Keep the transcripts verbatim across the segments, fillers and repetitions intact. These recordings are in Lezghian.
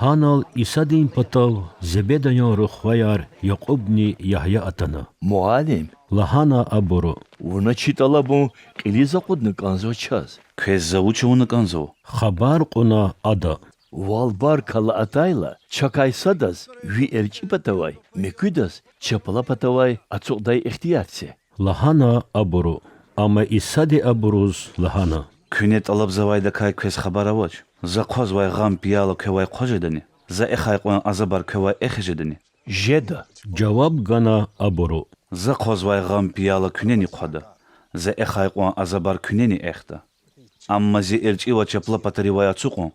Анал Исадин патав Зебедаян рухваяр Якьубни Ягья атана. Муаллим, лагьана абуру, вуна чи тӀалабун кьилиз акъудна кӀанзава чаз. Квез за вуч авуна кӀанзава? хабар кьуна ада. Вал баркалла атайла, чакай садаз ви эрчӀи патавай, муькуьдаз чапла патавай ацукьдай ихтияр це,– лагьана абуру. Амма Исади абуруз лагьана: Куьне тӀалабзавайдакай квез хабар авач. За хъвазвай гъам пияла квевай хъваз жедани? За эхай кьван азабар квевай эхиз жедани? Жеда,– жаваб гана абуру. За хъвазвай гъам пияла куьнени хъвада, за эхай кьван азабар куьнени эхда. Амма зи эрчӀивай чапла патаривай ацукьун–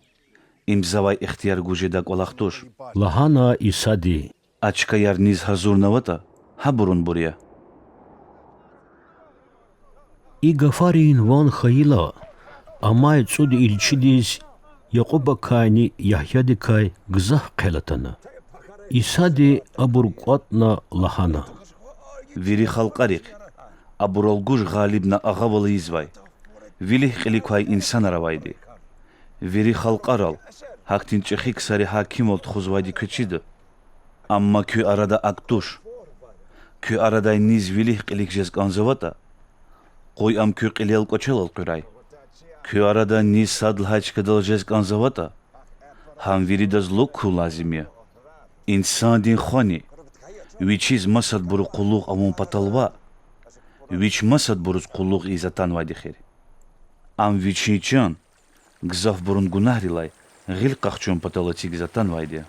им завай ихтияр гуз жедай кӀвалах туш,– лагьана Исади. А чкаяр низ гьазурнаватӀа, гьабурунбур я. И гафарин ван хьайила, амай цӀуд илчидиз Якьубакайни Ягьядикай гзаф хъел атана. Исади абур кӀватӀна лагьана: Вири халкьарихъ, абурал гуж гъалибна агъавал ийизвай, вилик-кьилик квай инсанар авайди. Вири халкьарал гьахьтин чӀехи ксари гьакимвал тухузвайди квез чида. Амма куь арада акӀ туш. Куь арадай низ вилик-кьилик жез кӀанзаватӀа, къуй ам куь кьилел кӀвачел элкъуьрай. Куь арадай низ сад лагьай чкадал жез кӀанзаватӀа, гьам виридаз лукӀ хьун лазим я, Инсандин Хвани вичиз масадбуру къуллугъ авун патал ваъ, вич масадбуруз къуллугъ ийиз атанвайди эхир. Ам вичин чан гзафбурун гунагьрилай гъил къахчун патал эцигиз атанвайди я.